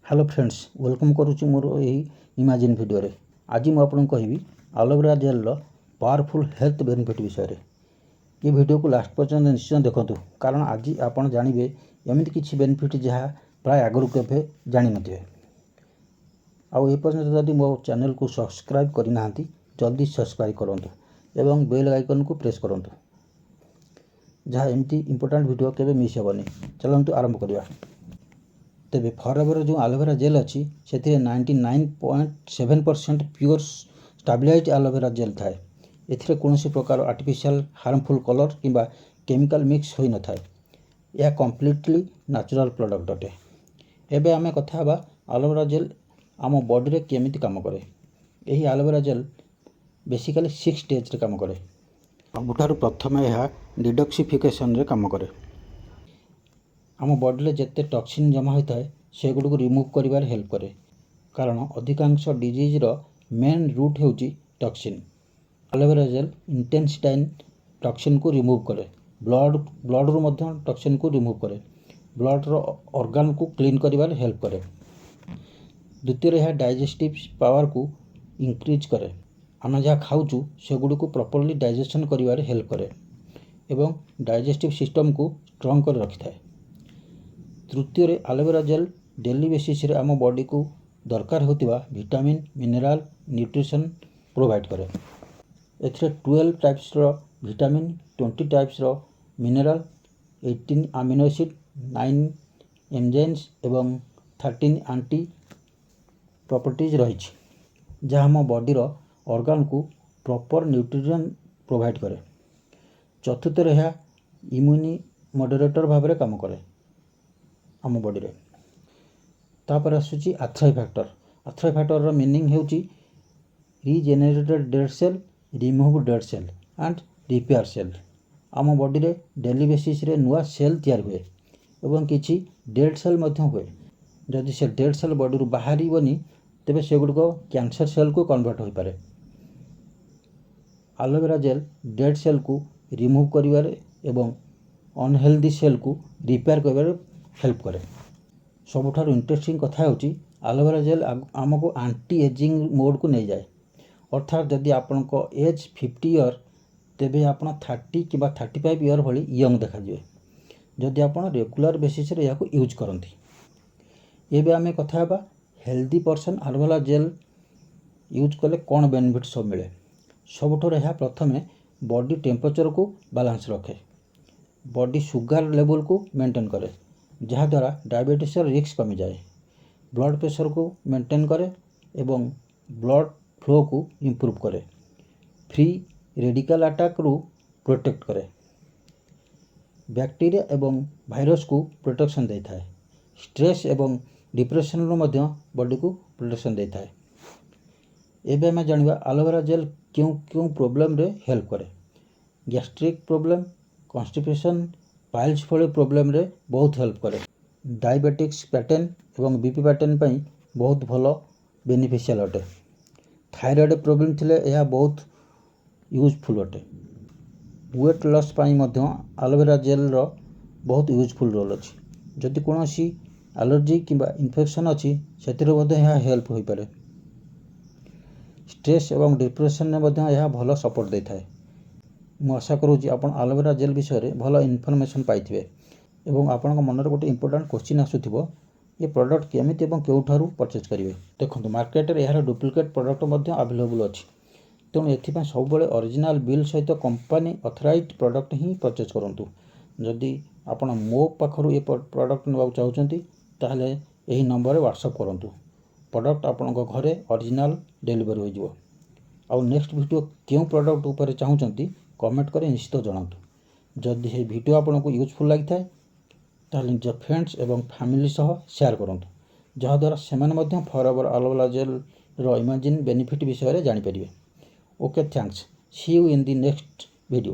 Hello friends, welcome କରୁଛି ମୋର ଏହି ଇମାଜିନ୍ ଭିଡ଼ିଓରେ। ଆଜି ମୁଁ ଆପଣଙ୍କୁ କହିବି ଆଲୋଭେରା ଜେଲ୍ର ପାୱାରଫୁଲ୍ ହେଲ୍ଥ ବେନିଫିଟ୍ ବିଷୟରେ। ଏ ଭିଡ଼ିଓକୁ ଲାଷ୍ଟ ପର୍ଯ୍ୟନ୍ତ ନିଶ୍ଚୟ ଦେଖନ୍ତୁ, କାରଣ ଆଜି ଆପଣ ଜାଣିବେ ଏମିତି କିଛି ବେନିଫିଟ୍, ଯାହା ପ୍ରାୟ ଆଗରୁ କେବେ ଜାଣିନଥିବେ। ଆଉ ଏପର୍ଯ୍ୟନ୍ତ ଯଦି ମୋ ଚ୍ୟାନେଲକୁ ସବସ୍କ୍ରାଇବ୍ କରିନାହାନ୍ତି, ଜଲ୍ଦି ସବସ୍କ୍ରାଇବ୍ କରନ୍ତୁ ଏବଂ ବେଲ୍ ଆଇକନ୍କୁ ପ୍ରେସ୍ କରନ୍ତୁ, ଯାହା ଏମିତି ଇମ୍ପୋର୍ଟାଣ୍ଟ ଭିଡ଼ିଓ କେବେ ମିସ୍ ହେବନି। ଚାଲନ୍ତୁ ଆରମ୍ଭ କରିବା। ତେବେ ଫରଏଭର ଯେଉଁ ଆଲୋଭେରା ଜେଲ୍ ଅଛି, ସେଥିରେ 99.7% pure stabilized aloe vera gel ଥାଏ। ଏଥିରେ କୌଣସି ପ୍ରକାର ଆର୍ଟିଫିସିଆଲ୍ ହାର୍ମଫୁଲ୍ କଲର୍ କିମ୍ବା କେମିକାଲ୍ ମିକ୍ସ ହୋଇନଥାଏ। ଏହା କମ୍ପ୍ଲିଟଲି ନ୍ୟାଚୁରାଲ୍ ପ୍ରଡ଼କ୍ଟ ଅଟେ। ଏବେ ଆମେ କଥା ହେବା ଆଲୋଭେରା ଜେଲ୍ ଆମ ବଡ଼ିରେ କେମିତି କାମ କରେ। ଏହି ଆଲୋଭେରା ଜେଲ୍ ବେସିକାଲି ସିକ୍ସ ଷ୍ଟେଜ୍ରେ କାମ କରେ। ସବୁଠାରୁ ପ୍ରଥମେ ଏହା ଡିଟକ୍ସିଫିକେସନରେ କାମ କରେ। ଆମ ବଡ଼ିରେ ଯେତେ ଟକ୍ସିନ୍ ଜମା ହୋଇଥାଏ, ସେଗୁଡ଼ିକୁ ରିମୁଭ୍ କରିବାରେ ହେଲ୍ପ କରେ, କାରଣ ଅଧିକାଂଶ ଡିଜିଜ୍ର ମେନ୍ ରୁଟ୍ ହେଉଛି ଟକ୍ସିନ୍। ଆଲୋଭେରା ଜେଲ୍ ଇଣ୍ଟେଷ୍ଟାଇନ୍ ଟକ୍ସିନ୍କୁ ରିମୁଭ୍ କରେ, ବ୍ଲଡ଼ରୁ ମଧ୍ୟ ଟକ୍ସିନ୍କୁ ରିମୁଭ୍ କରେ, ବ୍ଲଡ଼ର ଅର୍ଗାନକୁ କ୍ଲିନ୍ କରିବାରେ ହେଲ୍ପ କରେ। ଦ୍ୱିତୀୟରେ ଏହା ଡାଇଜେଷ୍ଟିଭ୍ ପାୱାରକୁ ଇନକ୍ରିଜ୍ କରେ। ଆମେ ଯାହା ଖାଉଛୁ, ସେଗୁଡ଼ିକୁ ପ୍ରପରଲି ଡାଇଜେସନ୍ କରିବାରେ ହେଲ୍ପ କରେ ଏବଂ ଡାଇଜେଷ୍ଟିଭ୍ ସିଷ୍ଟମକୁ ଷ୍ଟ୍ରଙ୍ଗ କରି ରଖିଥାଏ। ତୃତୀୟରେ ଆଲୋଭେରା ଜେଲ୍ ଡେଲି ବେସିସ୍ରେ ଆମ ବଡ଼ିକୁ ଦରକାର ହେଉଥିବା ଭିଟାମିନ୍, ମିନେରାଲ୍, ନ୍ୟୁଟ୍ରିସନ୍ ପ୍ରୋଭାଇଡ଼ କରେ। ଏଥିରେ 12 ଟାଇପ୍ସର vitamin, 20 ଟାଇପ୍ସର mineral, 18 amino acid, 9 enzymes ଏବଂ 13 ଆଣ୍ଟି ପ୍ରପର୍ଟିଜ୍ ରହିଛି, ଯାହା ଆମ ବଡ଼ିର ଅର୍ଗାନକୁ ପ୍ରପର୍ ନ୍ୟୁଟ୍ରିସନ୍ ପ୍ରୋଭାଇଡ଼ କରେ। ଚତୁର୍ଥରେ ଏହା ଇମ୍ୟୁନି ମଡୁଲେଟର୍ ଭାବରେ କାମ କରେ ଆମ ବଡ଼ିରେ। ତାପରେ ଆସୁଛି ଆର୍ଥ୍ରାଇ ଫ୍ୟାକ୍ଟର। ଆର୍ଥ୍ରାଇ ଫ୍ୟାକ୍ଟରର ମିନିଂ ହେଉଛି regenerated dead cell, remove dead cell and repair cell. ଆମ ବଡ଼ିରେ ଡେଲି ବେସିସ୍ରେ ନୂଆ ସେଲ୍ ତିଆରି ହୁଏ ଏବଂ କିଛି ଡେଡ୍ ସେଲ୍ ମଧ୍ୟ ହୁଏ। ଯଦି ସେ ଡେଡ୍ ସେଲ୍ ବଡ଼ିରୁ ବାହାରିବନି, ତେବେ ସେଗୁଡ଼ିକ କ୍ୟାନ୍ସର ସେଲ୍କୁ କନଭର୍ଟ ହୋଇପାରେ। ଆଲୋଭେରା ଜେଲ୍ ଡେଡ୍ ସେଲ୍କୁ ରିମୁଭ୍ କରିବାରେ ଏବଂ ଅନହେଲ୍ଦି ସେଲ୍କୁ ରିପେୟାର କରିବାରେ ହେଲ୍ପ କରେ। ସବୁଠାରୁ ଇଣ୍ଟରେଷ୍ଟିଂ କଥା ହେଉଛି, ଆଲୋଭେରା ଜେଲ୍ ଆମକୁ ଆଣ୍ଟି ଏଜିଂ ମୋଡ଼କୁ ନେଇଯାଏ। ଅର୍ଥାତ୍ ଯଦି ଆପଣଙ୍କ ଏଜ୍ 50 ଇୟର୍, ତେବେ ଆପଣ 30 କିମ୍ବା 35 ଇୟର୍ ଭଳି ୟଙ୍ଗ ଦେଖାଯିବେ, ଯଦି ଆପଣ ରେଗୁଲାର ବେସିସ୍ରେ ଏହାକୁ ୟୁଜ୍ କରନ୍ତି। ଏବେ ଆମେ କଥା ହେବା healthy person aloe vera gel use କଲେ କ'ଣ ବେନିଫିଟ୍ ସବୁ ମିଳେ। ସବୁଠାରୁ ଏହା ପ୍ରଥମେ ବଡ଼ି ଟେମ୍ପରେଚରକୁ ବାଲାନ୍ସ ରଖେ, ବଡ଼ି ସୁଗାର ଲେବୁଲକୁ ମେଣ୍ଟେନ୍ କରେ, ଯାହାଦ୍ୱାରା ଡାଇବେଟିସ୍ର ରିସ୍କ କମିଯାଏ, ବ୍ଲଡ଼ ପ୍ରେସରକୁ ମେଣ୍ଟେନ୍ କରେ ଏବଂ ବ୍ଲଡ଼ ଫ୍ଲୋକୁ ଇମ୍ପ୍ରୁଭ୍ କରେ, ଫ୍ରି ରେଡ଼ିକାଲ ଆଟାକରୁ ପ୍ରୋଟେକ୍ଟ କରେ, ବ୍ୟାକ୍ଟେରିଆ ଏବଂ ଭାଇରସକୁ ପ୍ରୋଟେକ୍ସନ୍ ଦେଇଥାଏ, ଷ୍ଟ୍ରେସ୍ ଏବଂ ଡିପ୍ରେସନରୁ ମଧ୍ୟ ବଡ଼ିକୁ ପ୍ରୋଟେକ୍ସନ୍ ଦେଇଥାଏ। ଏବେ ଆମେ ଜାଣିବା ଆଲୋଭେରା ଜେଲ୍ କେଉଁ କେଉଁ ପ୍ରୋବ୍ଲେମରେ ହେଲ୍ପ କରେ। ଗ୍ୟାଷ୍ଟ୍ରିକ୍ ପ୍ରୋବ୍ଲେମ୍, କନଷ୍ଟିପେସନ୍, ପାଇଲ୍ସ ଭଳି ପ୍ରୋବ୍ଲେମରେ ବହୁତ ହେଲ୍ପ କରେ। ଡାଇବେଟିକ୍ସ ପେସେଣ୍ଟ ଏବଂ ବିପି ପେସେଣ୍ଟ ପାଇଁ ବହୁତ ଭଲ ବେନିଫିସିଆଲ୍ ଅଟେ। ଥାଇରଏଡ଼୍ ପ୍ରୋବ୍ଲେମ୍ ଥିଲେ ଏହା ବହୁତ ୟୁଜଫୁଲ୍ ଅଟେ। ୱେଟ୍ ଲସ୍ ପାଇଁ ମଧ୍ୟ ଆଲୋଭେରା ଜେଲ୍ର ବହୁତ ୟୁଜଫୁଲ୍ ରୋଲ୍ ଅଛି। ଯଦି କୌଣସି ଆଲର୍ଜି କିମ୍ବା ଇନଫେକ୍ସନ୍ ଅଛି, ସେଥିରେ ମଧ୍ୟ ଏହା ହେଲ୍ପ ହୋଇପାରେ। ଷ୍ଟ୍ରେସ୍ ଏବଂ ଡିପ୍ରେସନରେ ମଧ୍ୟ ଏହା ଭଲ ସପୋର୍ଟ ଦେଇଥାଏ। ମୁଁ ଆଶା କରୁଛି ଆପଣ ଆଲୋଭେରା ଜେଲ୍ ବିଷୟରେ ଭଲ ଇନଫର୍ମେସନ୍ ପାଇଥିବେ ଏବଂ ଆପଣଙ୍କ ମନରେ ଗୋଟେ ଇମ୍ପୋର୍ଟାଣ୍ଟ କୋଶ୍ଚିନ୍ ଆସୁଥିବ, ଏ ପ୍ରଡ଼କ୍ଟ କେମିତି ଏବଂ କେଉଁଠାରୁ ପରଚେଜ୍ କରିବେ। ଦେଖନ୍ତୁ, ମାର୍କେଟରେ ଏହାର ଡୁପ୍ଲିକେଟ୍ ପ୍ରଡ଼କ୍ଟ ମଧ୍ୟ ଆଭେଲେବୁଲ୍ ଅଛି। ତେଣୁ ଏଥିପାଇଁ ସବୁବେଳେ ଅରିଜିନାଲ୍ ବିଲ୍ ସହିତ କମ୍ପାନୀ ଅଥରାଇଜ୍ ପ୍ରଡ଼କ୍ଟ ହିଁ ପରଚେଜ୍ କରନ୍ତୁ। ଯଦି ଆପଣ ମୋ ପାଖରୁ ଏ ପ୍ରଡ଼କ୍ଟ ନେବାକୁ ଚାହୁଁଛନ୍ତି, ତାହେଲେ ଏହି ନମ୍ବରରେ ହ୍ୱାଟ୍ସଆପ୍ କରନ୍ତୁ। ପ୍ରଡ଼କ୍ଟ ଆପଣଙ୍କ ଘରେ ଅରିଜିନାଲ୍ ଡେଲିଭରି ହୋଇଯିବ। ଆଉ ନେକ୍ସଟ ଭିଡ଼ିଓ କେଉଁ ପ୍ରଡ଼କ୍ଟ ଉପରେ ଚାହୁଁଛନ୍ତି, କମେଣ୍ଟ କରି ନିଶ୍ଚିତ ଜଣାନ୍ତୁ। ଯଦି ଏହି ଭିଡ଼ିଓ ଆପଣଙ୍କୁ ୟୁଜଫୁଲ୍ ଲାଗିଥାଏ, ତାହେଲେ ନିଜ ଫ୍ରେଣ୍ଡସ୍ ଏବଂ ଫ୍ୟାମିଲି ସହ ସେୟାର କରନ୍ତୁ, ଯାହାଦ୍ୱାରା ସେମାନେ ମଧ୍ୟ ଫରଏଭର ଆଲୋଭେରା ଜେଲ୍ର ଇମାଜିନ୍ ବେନିଫିଟ୍ ବିଷୟରେ ଜାଣିପାରିବେ। Okay, thanks. See you in the next video.